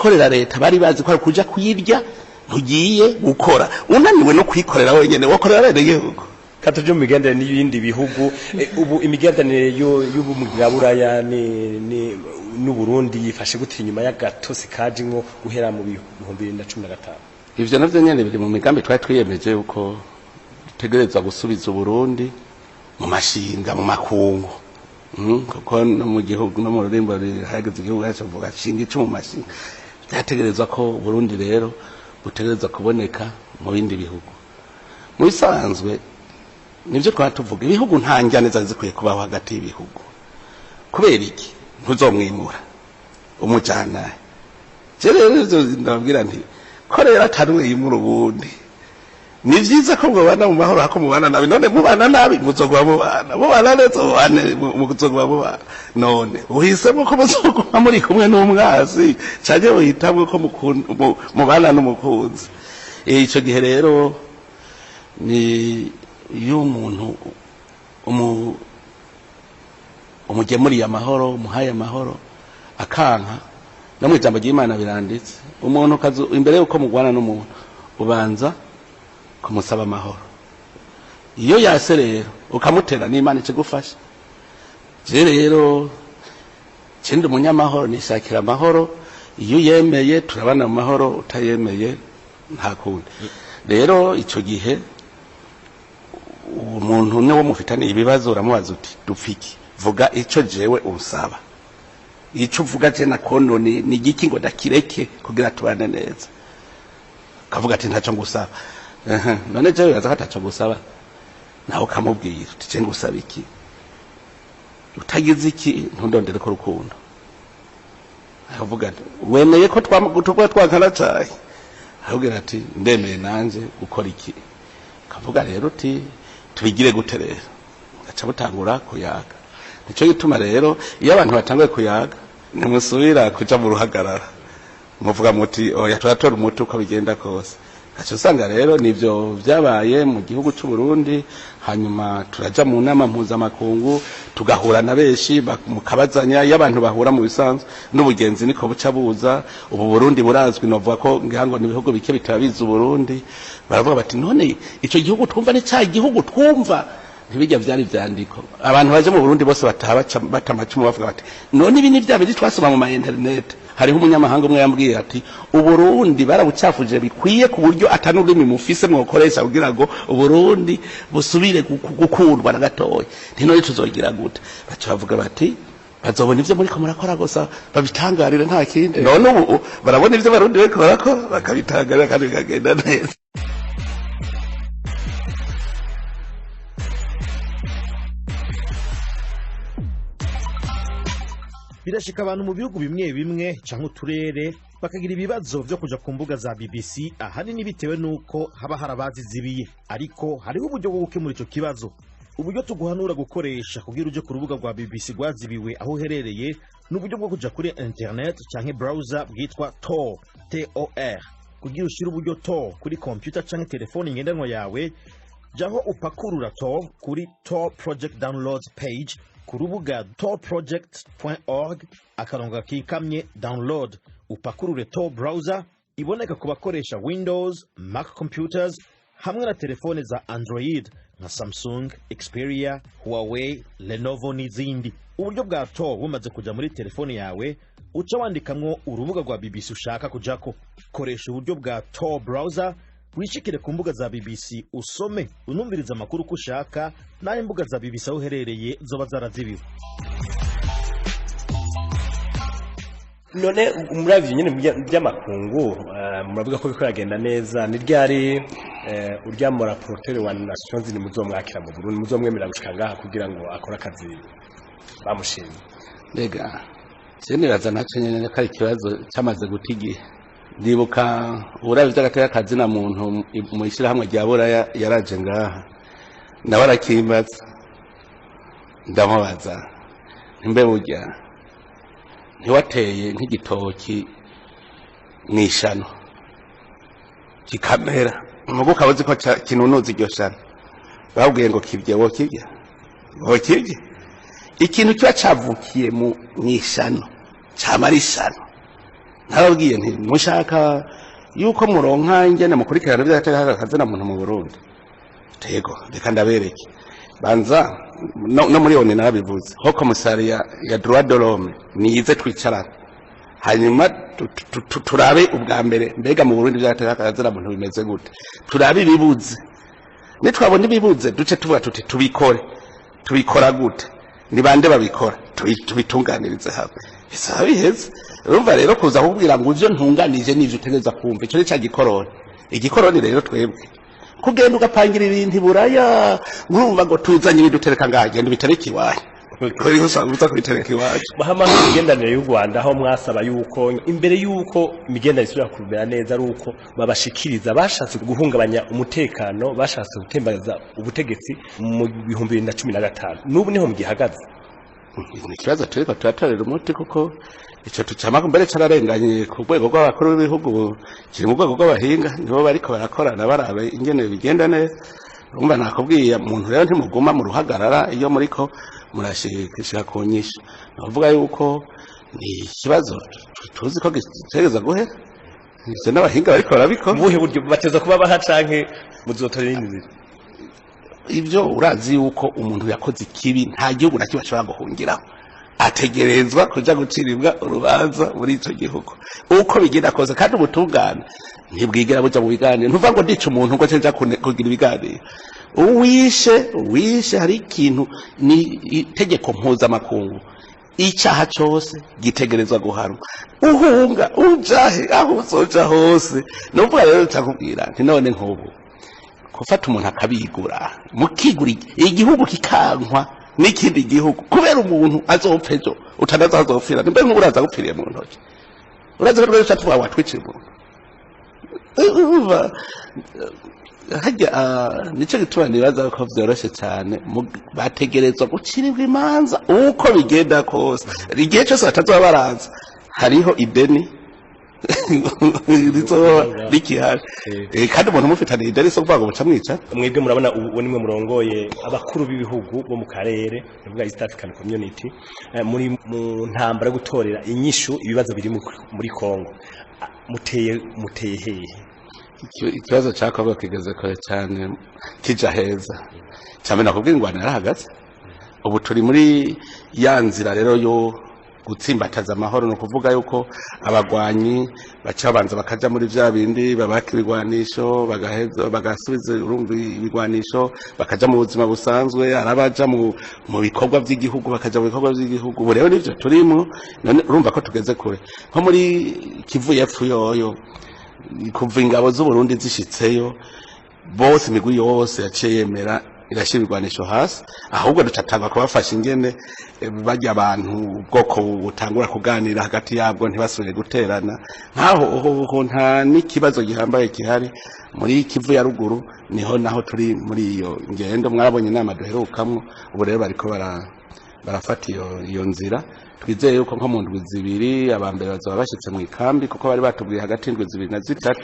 Gukorera leta bari bazi ko ari kuja kuyirya, ntugiye gukora, unaniwe no kuyikorera wenyene, wakorera bene gihugu? Katuje mu migenderanire n'ibindi bihugu. Ubu imigenderanire y'ubumwe bwa Buraya ni n'Uburundi yifashe gute inyuma y'agatosi kajimwo guhera mu 2015? Ivyo navyo nyene biri mu migambi twari twiyemeje, yuko dutegerezwa gusubiza Uburundi mu mashinga, mu makungu. Kuko no mu gihugu, no mu rurimbo hageze igihugu cyacu vuga shinga ico mu mashinga, byategerezwa ko Burundi rero butegerezwa kuboneka mu bindi bihugu. Mu bisanzwe nivyo twaba tuvuga, ibihugu nta njyane zari zikwiye kubaho hagati y'ibihugu. Kubera iki? Ntuzomwimura umujana. Je rero ivyo ndababwira nti ko rero atari wimura ubundi, ni vyiza ko mubana mu mahoro hako mubana nabi. None mubana nabi muzoguma mubana, mubana neza muzoguma mubana. None uhisemo ko muzoguma muri kumwe n'umwasi, canke uhitamwo ko mubana n'umukunzi? Ico gihe rero ni iyo umuntu umugemuriye amahoro, umuhaye amahoro, akanka. No mu ijambo ry'Imana biranditse, umuntu imbere yuko mugwana n'umuntu ubanza kumusaba amahoro. Iyo yase rero ukamutera, n'Imana ikigufasha. Je rero kindi umunyamahoro, nishakira amahoro. Iyo uyemeye turabana mu mahoro, utayemeye nta kundi. Rero ico gihe umuntu niwo mufitaniye ibibazo, uramubaza uti: "Dupfiki? Vuga ico jewe unsaba, ico uvuga je nakonone ni igiki ngo ndakireke kugira tubane neza?" Kavuga ati: "Ntaco ngusaba." Ehe, none jewe yaza ko ataco ngusaba, nawe ukamubwira uti: "Je ngusaba iki? Utagize iki ntundondere ko rukundo." Akavuga ati: "Wemeye ko tukaba twankana caye?" Akabwira ati: "Ndemeye nanje gukora iki." Kavuga rero uti: "Tubigire gute rero?" Gaca butangura kuyaga. Nico gituma rero iyo abantu batanguye kuyaga ntimusubira kuja mu ruhagarara, muvuga muti: "Oya, turatora umuti uko bigenda kose." Gaca usanga rero nivyo vyabaye mu gihugu c'u Burundi. Hanyuma turaja mu nama mpuzamakungu, tugahura na benshi, mukabazanya. Iyo abantu bahura mu bisanzwe n'ubugenzi niko buca buza. Ubu Burundi burazwi, novuga ko ngira ngo ni ibihugu bike bitabizi Uburundi. Baravuga bati: "None ico gihugu twumva ni ca gihugu twumva?" Ntibijya vyari vyandiko. Abantu baje mu Burundi bose bataha baca bata amacumu, bavuga bati: "None ibi ni vya bindi twasoma mu ma internet?" Hariho umunyamahanga umwe yambwiye ati: "Uburundi barabucafuje bikwiye ku buryo atanururimi mufise mwokoresha kugira ngo Uburundi busubire gukundwa na gatoya. Nti none tuzogira gute?" Baca bavuga bati: "Bazobona ivyo muriko murakora gusa babitangarire, nta kindi." None ubu barabona ivyo Barundi bariko barakora bakabitangarira, kandi bikagenda neza. Birashika abantu mu bihugu bimwe bimwe canke uturere bakagira ibibazo vyo kuja ku mbuga za BBC, ahanini bitewe n'uko haba hari abazizibiye. Ariko hariho uburyo bwo gukemura ico kibazo. Uburyo tuguhanura gukoresha kugira uje ku rubuga rwa BBC rwazibiwe aho uherereye ni uburyo bwo kuja kuri internet canke browser bwitwa Tor, Tor. Kugira ushire uburyo Tor kuri computer canke telefone ngendanwa yawe, jaho upakurura Tor kuri Tor Project Downloads page ku rubuga torproject.org akarongo gakikamye download, upakurure Tor Browser iboneka ku bakoresha Windows, Mac computers hamwe na telefone za Android nka Samsung, Xperia, Huawei, Lenovo n'izindi. Uburyo bwa Tor bumaze kuja muri telefone yawe, uca wandikamwo urubuga rwa BBC ushaka kujako. Koresha uburyo bwa Tor Browser wishikire ku mbuga za BBC, usome unumvirize amakuru uko ushaka, n'aho imbuga za BBC aho uherereye zoba zarazibiwe. None muri ivyo nyene by'amakungu, muravuga ko biriko biragenda neza. Ni ryari urya mu rapporteur wa Nations Unies muzomwakira mu Burundi, muzomwemerera gushika ngaha kugira ngo akore akazi bamushinze? Mbega je nibaza naco nyene ko ari ikibazo camaze guta igihe. Ndibuka uravye vy'agateka kazina muntu mu ishirahamwe rya Buraya yaraje ngaha, nawe arakimbaza. Ndamubaza ntimbe burya ntiwateye nk'igitoki mw'ishano kikamera, mugu ukaba uzi ko kinunuza iryo shano, babwiye ngo kibye, wokirya? Wokirya ikintu kiba cavukiye mu mw'ishano camara ishano? Ntarabwiye nti mushaka yuko muronka ingene mukurikirana ivy'agateka kazina muntu mu Burundi, tego reka ndabereke. Banza no muri ONU narabivuze, haut commissariat ya droit de l'homme nize twicarana, hanyuma turabe ubwa mbere mbega mu Burundi ivy'agateka kazina muntu bimeze gute, turabe ibibuze. Nitwabona ibibuze, duce tuvuga tuti tubikore, tubikora gute, ni bande babikora, tubitunganirize hamwe, bisaba biheze. Urumva rero kuza kukubwira ngo ivyo ntunganije n'ivyo utegereza kumva, ico ni ca gikoroni. Igikoroni rero twebwe kugenda ugapangira ibintu iburaya, urumva ngo tuzanye ibintu utereka ngaha, genda ubitereke iwanyu, kuri usanga uza kubitereka iwacu. Hama imigenderanire y'u Rwanda, aho mwasaba yuko imbere yuko imigenderanire isubira kumera neza ari uko babashikiriza bashatse guhungabanya umutekano, bashatse gutembaza ubutegetsi mu 2015, n'ubu niho mugihagaze? Ni ikibazo turiko turatorera umuti, kuko ico tucama mbere cararenganye ku rwego rw'abakuru b'ibihugu, kiri mu rwego rw'abahinga, nibo bariko barakorana barabe ingene bigenda neza. Urumva nakubwiye, umuntu rero ntimuguma mu ruhagarara iyo muriko murashikishika ku nyishu. Navuga yuko ni ikibazo tuzi ko gitegereza guhera, ivyo n'abahinga bariko barabikora. Ubuhe buryo bateza kuba baha canke muzotorera indi nzira? Ibyo urazi yuko umuntu yakoze ikibi nta gihugu na kimwe ashobora guhungiraho, ategerezwa kuja guciribwa urubanza muri ico gihugu uko bigenda kose. Kandi ubutungane ntibwigera buja mu biganiro. Ntuvuga ngo ndica umuntu ngo nja kugira ibiganiro. Uwishe hari ikintu ni itegeko mpuzamakungu, icyaha cyose gitegerezwa guhanwa, uhunga ujahe aho uzoja hose. Nuvuga rero ntakubwira nti none nk'ubu gufata umuntu akabigura, mukigura igihugu kikankwa n'ikindi gihugu kubera umuntu azopfa ejo utanaza azopfira, nimbe nk'ubu uraza gupfiriye mu ntoki, uraza ko rwose tuvuga watwiciye umuntu. Urumva harya nico gituma nibaza ko vyoroshe cyane, bategerezwa gucirirwa imanza uko bigenda kose. Igihe cyose batazoba baraza hariho ideni rizoba rikihari. Kandi umuntu mufitaniye ideni so kuvuga ngo muca mwica. Mwebwe murabona ubu nimwe murongoye abakuru b'ibihugu bo mu karere, ndavuga East African Community, muri mu ntambara yo gutorera inyishu ibibazo biri muri Congo. Muteye hehe? Ikibazo ca Kongo kigeze kure cyane, kija heza cyane. Nakubwira, ingwano yarahagaze, ubu turi muri ya nzira rero yo gutsimbataza amahoro. Ni ukuvuga yuko abagwanyi baca babanza bakaja muri vya bindi babaka ibigwanisho, bagaheza bagasubiza, urumva, ibigwanisho, bakaja mu buzima busanzwe, arabaja mu bikorwa vy'igihugu, bakaja mu bikorwa vy'igihugu. Ubu rero nivyo turimo. None urumva ko tugeze kure. Nko muri Kivu y'Epfo yoyo, kuva ingabo z'Uburundi zishitseyo, bose imigwi yose yaciye yemera irashyira ibigwanisho hasi. Ahubwo ducatanga kubafasha ingene barya abantu ubwoko butangura kuganira hagati yabwo, ntibasubire guterana. Nkaho hoho nta n'ikibazo gihambaye gihari. Muri Kivu ya Ruguru niho naho turi muri iyo ngendo, mwabonye inama duherukamwo. Ubu rero bariko barafata iyo nzira. Twizeye yuko nko mu ndwi 2 abambere bazaba bashyitse mu ikambi, kuko bari batubwiye hagati y'indwi 2 na 3.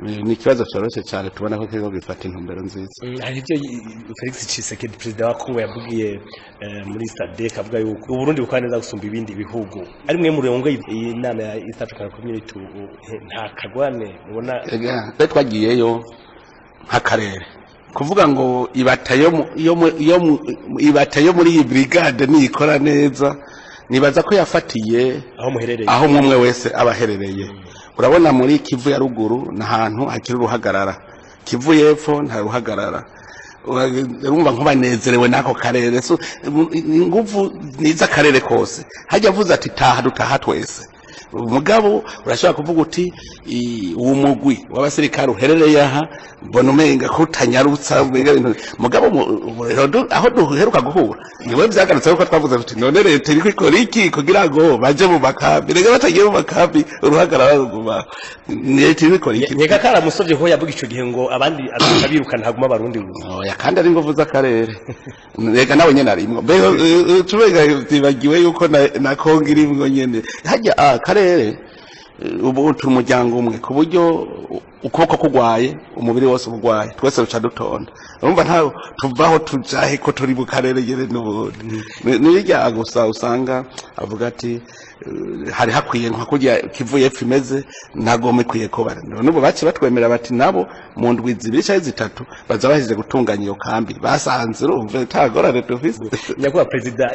Ni ikibazo cyoroshye cyane, tubona ko kiriko gifata intumbero nziza. Hari ibyo Felix Tshisekedi, perezida wa Congo, yavugiye muri SADC, avuga yuko Uburundi bukora neza gusumba ibindi bihugu. Ari mwe murongoye iyi nama ya East African Community, nta kagwane mubona? Ega, twe twagiyeyo nk'akarere. Kuvuga ngo ibata yo mu- yo mu- yo mu- ibata yo muri iyi brigade niyikora neza, nibaza ko yafatiye aho muherereye, aho umwe wese aba aherereye. Urabona muri Kivu ya Ruguru ni ahantu hakiri uruhagarara, Kivu y'Epfo nta ruhagarara. Urumva nkubanezerewe n'ako karere. So, inguvu ni iz'akarere kose. Hajya avuze ati taha, dutaha twese. Mugabo urashobora kuvuga uti uwo mugwi w'abasirikare uherereye aha mbona umenga ko utanyarutsa, umenga ibintu. Mugabo rero aho duheruka guhura niwe vyagarutse ko twavuze tuti none leta iriko ikora iki kugira ngo baje mu makambi? Rega batagiye mu makambi uruhagarara ruguma. Leta iriko ikora iki? Nkeka karamusovye ko yavuga ico gihe ngo abandi azoca birukana haguma Abarundi gusa. Oya, kandi ari inguvu z'akarere. Rega nawe nyene arimwo. Mbega tubenga vyibagiwe yuko na Kongo irimwo nyene hajya akarere. Ubu turi umuryango umwe, ku buryo ukuboko kugwaye umubiri wose ubugwaye, twese duca dutonda. Urumva nta tuvaho tujahe ko turi mu karere nyene n'ubundi. Ni birya gusa usanga avuga ati hari hakwiye nka kurya Kivu y'Epfo imeze, ntagomba ikwiye kuba. N'ubu baciye batwemera bati nabo mu ndwi 2 canke 3 baza bahejeje gutunganya iyo kambi basanze. Urumva nta ngorane dufise. Nyakubahwa perezida,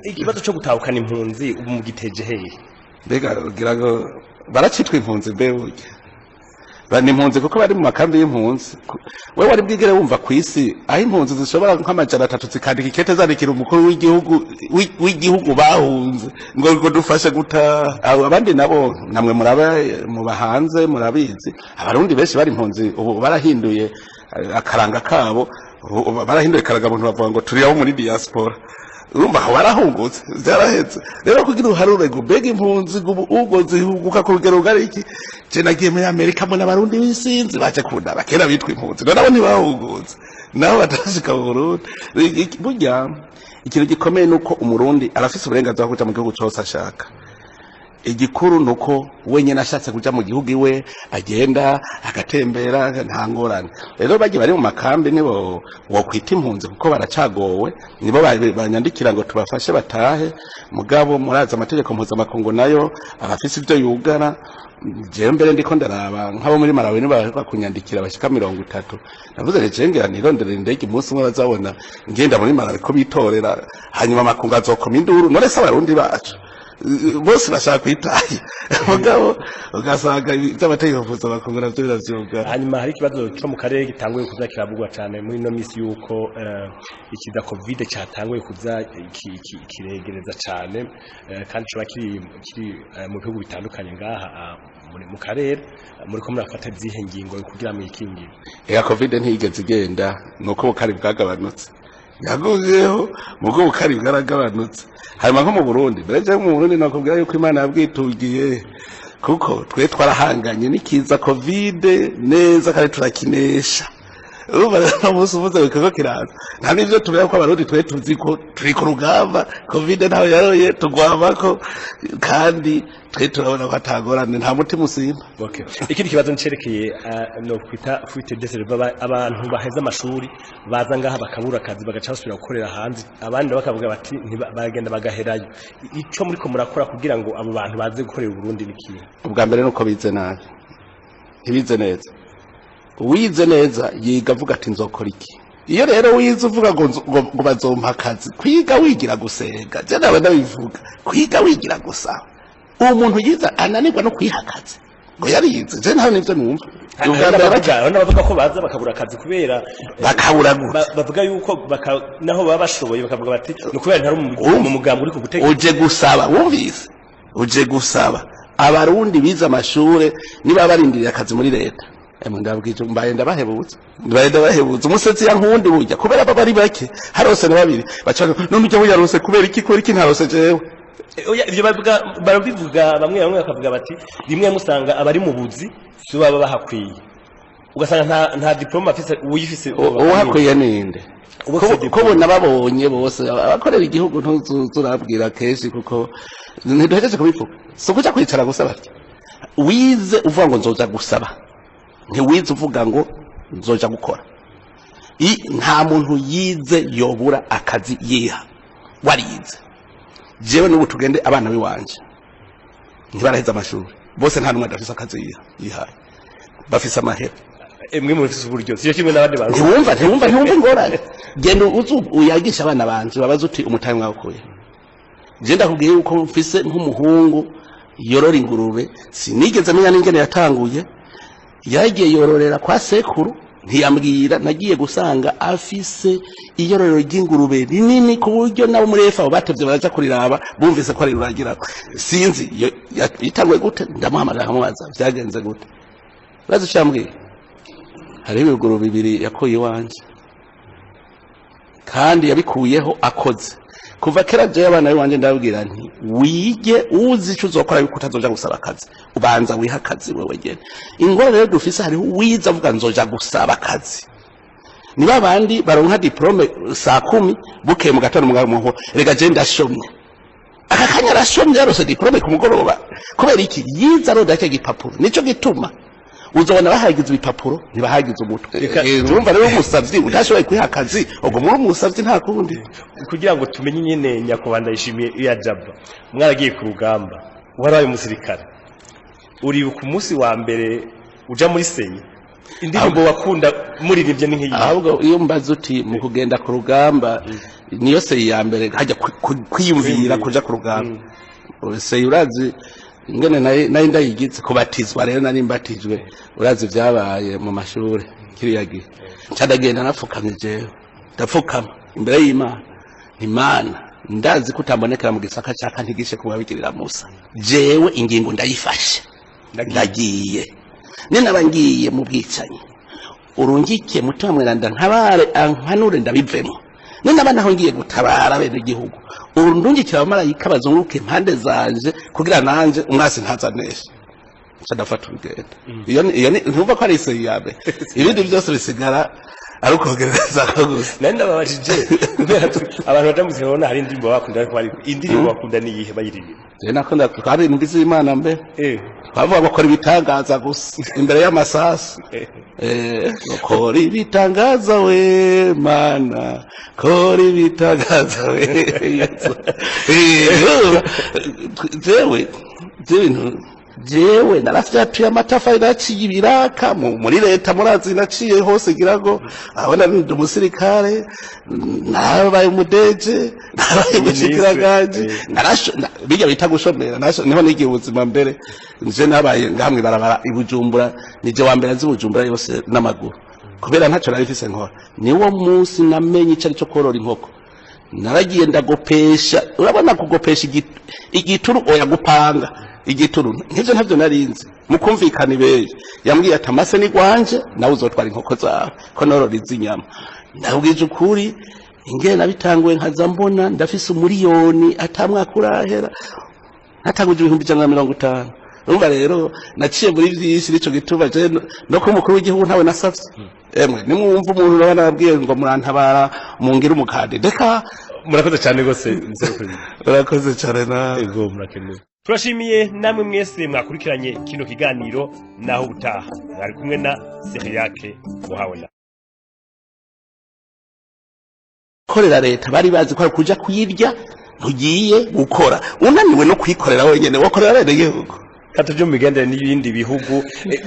ikibazo cyo gutahukana impunzi ubu mugiteje hehe? Mbega ugira ngo baracitwa impunzi? Mbe burya ni impunzi kuko bari mu makambi y'impunzi. Wewe wari bwigere wumva ku isi aho impunzi zishobora nk'300 zikandika ikete zandikira umukuru w'igihugu bahunze ngo dufashe gutaha? Abo abandi nabo namwe muraba muba hanze murabizi, Abarundi benshi bari impunzi ubu barahinduye akaranga kabo, ubu barahinduye karagamuntu, bavuga ngo turi abo muri diaspora. Urumva aho barahungutse, byarahetse. Rero kugira uharure ngo mbega impunzi ngo ubu ubwo zihunguka ku rugero rugari iki, je nagiye muri Amerika mbona Abarundi b'isinzi baje kundaba, kera bitwa impunzi, none nabo ntibahungutse, nabo batashika mu Burundi. Burya ikintu gikomeye ni uko Umurundi arafise uburenganzira bwo kuja mu gihugu cose ashaka. Igikuru ni uko wenyine ashatse kuja mu gihugu iwe agenda agatembera, nta ngorane. Rero bagiye bari mu makambi nibo wokwita impunzi kuko baracagowe, nibo banyandikira ngo tubafashe batahe. Mugabo murazi amategeko mpuzamakungu nayo abafise ivyo yugara. Jewe mbere ndiko ndaraba nk'abo muri Malawi nibo baheruka kunyandikira bashika 30. Navuze nti jewe ngira nirondere indege, umunsi umwe bazabona ngenda muri Malawi ko bitorera, hanyuma amakungu azokoma induru. None se Abarundi bacu bose bashaka kwitaye, mugabo ugasanga iby'amategeko mpuzamakungu navyo biravyugara. Hanyuma hari ikibazo cyo mu karere gitanguye kuza kiravugwa cyane muri ino minsi, yuko ikiza Covid cyatanguye kuza kiregereza cyane, kandi kiba kiri mu bihugu bitandukanye ngaha mu karere. Muri ko murafata izihe ngingo kugira mwikingire? Ega Covid ntiyigeze igenda, nuko ubukari bwagabanutse. Yaguyeho mugo ubukari bwaragabanutse. Hanyuma nko mu Burundi mbere, je mu Burundi nakubwira yuko Imana yabwitugiye, kuko twe twarahanganye n'ikiza Covid neza kandi turakinesha. Urumva rero umunsi uvuze bikorwa kiraza, nta n'ivyo tubera ko Abarundi twe tuzi ko turi ku rugamba. Covid ntawe yaroye tugwamako, kandi twe turabona ko atagorane, nta mutima usimba. Okay. Ikindi kibazo ncerekeye no kwita fuite de cerveau, abantu baheza amashuri baza ngaha bakabura akazi, bagaca basubira gukorera hanze, abandi bakavuga bati bagenda bagaherayo. Ico muriko murakora kugira ngo abo bantu baze gukorera u Burundi ni kihe? Ubwa mbere nuko bize nabi, ntibize neza. Uwize neza yiga avuga ati nzokora iki. Iyo rero wize uvuga ngo bazompa akazi, kwiga wigira gusenga, je nawe ndabivuga, kwiga wigira gusa, uwo muntu yize ananirwa no kwiha akazi ngo yarize, je ntawe nivyo numva. Ubwa mbere hari n'abavuga ko baza bakabura akazi kubera bakabura gute? Bavuga yuko naho baba bashoboye, bakavuga bati ni ukubera ntari mu mugambi uri ku butegetsi. Uje gusaba, wumvise, uje gusaba. Abarundi bize amashure niba barindiriye akazi muri leta, emwe ndabwije, mbaye ndabahebutse, mbaye ndabahebutse. Umusetsi ya nkundi burya kubera baba ari bake, harose na babiri baca none ujya wiyarose kubera iki? Kubera iki ntarose jewe? Oya, ivyo bavuga barabivuga bamwe bamwe, bakavuga bati rimwe musanga abari mu buzi si baba bahakwiye, ugasanga nta diplôme afise uyifise. Uwahakwiye ninde? Uba ufise Ko diplôme. Bona babonye bose abakorera igihugu, ntuzurabwira kenshi kuko ntiduhejeje kubivuga. Si ukuja kwicara gusa batya. Wize uvuga ngo nzoja gusaba, ntiwize uvuga ngo nzoja gukora. Nta muntu yize yobura akazi yiha warize. Jewe n'ubu tugende, abana biwanje ntibaraheza amashuri bose, nta n'umwe adafise akazi yiha yihaye, bafise amahera. Mwe mufise uburyo siyo kimwe n'abandi bantu. Ntiwumva ingorane. Genda uzu uyagisha abana banje, babaze uti umutahe mwawukuye. Je ndakubwiye yuko mfise nk'umuhungu yorora ingurube, sinigeze menya n'ingene yatanguye. Yagiye yororera kwa sekuru, ntiyambwira. Nagiye gusanga afise iyororero ry'ingurube rinini, ku buryo nabo muri FAO batevye baraja kuriraba, bumvise ko ari rurangira. Sinzi itanguye gute. Ndamuhamagara nkamubaza vyagenze gute. Urazi ico yambwiye? Hariho ibiguru bibiri yakuye iwanje, kandi yabikuyeho akoze kuva kera. Jewe abana b'iwanje ndababwira nti wige uzi ico uzokora, yuko utazoja gusaba akazi, ubanza wiha akazi wewe nyene. Ingorane rero dufise, hariho uwize avuga nzoja gusaba akazi. Ni babandi baronka diplôme saa 10, bukeye mu gatondo mugabo muho rega je ndashomye. Aka kanya arashomye, yarose diplôme ku mugoroba. Kubera iki? Yize aronda cya gipapuro. Nico gituma uzobona bahagize ibipapuro, ntibahagize umutwe. Urumva rero, umusavyi utashoboye kwiha akazi, ubwo muri umusavyi nta kundi. Kugira ngo tumenye nyene nyakubahwa Ndayishimiye iya jaba, mwaragiye ku rugamba, warabaye umusirikare, uribuka umunsi wa mbere uja muri CENI, indirimbo wakunda muririmbye ni nk'iyi? Ahubwo iyo mbaza uti mu kugenda ku rugamba, niyo CENI ya mbere hajya kwiyumvira kuja ku rugamba. CENI, urazi ingene nari ndayigize kubatizwa. Rero nari mbatijwe, urazi vyabaye mu mashure kiriya gihe. Nca ndagenda napfukamye jewe, ndapfukama imbere y'Imana: "Imana, ndazi ko utambonekera mu gisaka caka ntigishe kubabigirira Musa. Jewe ingingo ndayifashe, ndagiye. Ninaba ngiye mu bwicanyi, urungike Mutima Mweranda ntabare, ankanure ndabivemo. Ninaba naho ngiye gutabara bene igihugu, urundungikira abamarayika bazunguruka impande zanje, kugira nanje umwasi ntazaneshe." Nca ndafata urugendo. Iyo ni ntumva ko ari iseyi ya mbere, ibindi byose bisigara ari ukongereza ko gusa. Nari ndababajije kubera abantu baja mu gisirikare hari indirimbo bakunda, ariko bari indirimbo bakunda ni iyihe bayiririmba? Je nakunda twari indwi z'Imana mbere, twavuga bakora ibitangaza gusa imbere y'amasasu. Kora ibitangaza we Mana, kora ibitangaza we Yesu. Jewe ibintu, jewe narafyatuye amatafari, naciye ibiraka muri leta, murazi naciye hose ngira ngo abona ndi umusirikare, narabaye umudeje, narabaye umushikiranganji, bijya bita gushomera, niho nigiye ubuzima mbere. Nje nabaye ngahamwe barabara i Bujumbura, nije wa mbere azi Bujumbura yose n'amaguru, kubera ntacyo nari mfise nkora. Niwo munsi namenye ico ari cyo korora inkoko. Naragiye ndagopesha, urabona kugopesha igituru, oya, gupanga igituru, nk'ivyo ntavyo narinzi. Mukumvikana ibeye yambwiye ati: "Amase ni gwanje, nawe uzotwara inkoko zawe ko norora iz'inyama." Ndabwije ukuri, ingene nabitanguye nkaza mbona ndafise 1 miliyoni atamwaka urahera, natanguje 150,000. Urumva rero naciye muri vyinshi. Nico gituma je no kuba umukuru w'igihugu ntawe nasavye. Emwe, nimwumva umuntu urabona nababwiye ngo murantabara mungire umukande, reka. Murakoze cyane rwose, Mr. President. Urakoze cyane nawe. Ego, murakenewe. Turashimiye namwe mwese mwakurikiranye kino kiganiro. Naho ubutaha, mwari kumwe na Seriyake Muhabona. Korera leta bari bazi ko ari kuja kuyirya, ntugiye gukora, unaniwe no kuyikorera wenyene, wakorera bene gihugu? Kato byo mu migenderanire n'ibindi bihugu,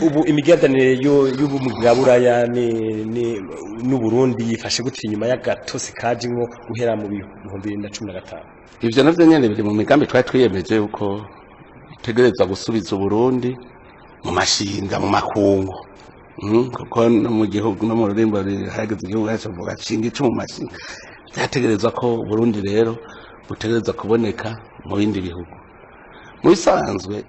ubu imigenderanire y'ubumwe bwa Buraya n'u Burundi yifashe gute inyuma y'agatotsi kajimwo guhera mu 2015? Ivyo navyo nyene biri mu migambi twari twiyemeje, yuko dutegerezwa gusubiza Uburundi mu mashinga, mu makungu. Kuko no mu gihugu, no mu rurimbo hageze igihugu yacu vuga shinga icumu mu mashinga, byategerezwa ko Burundi rero butegerezwa kuboneka mu bindi bihugu mu bisanzwe.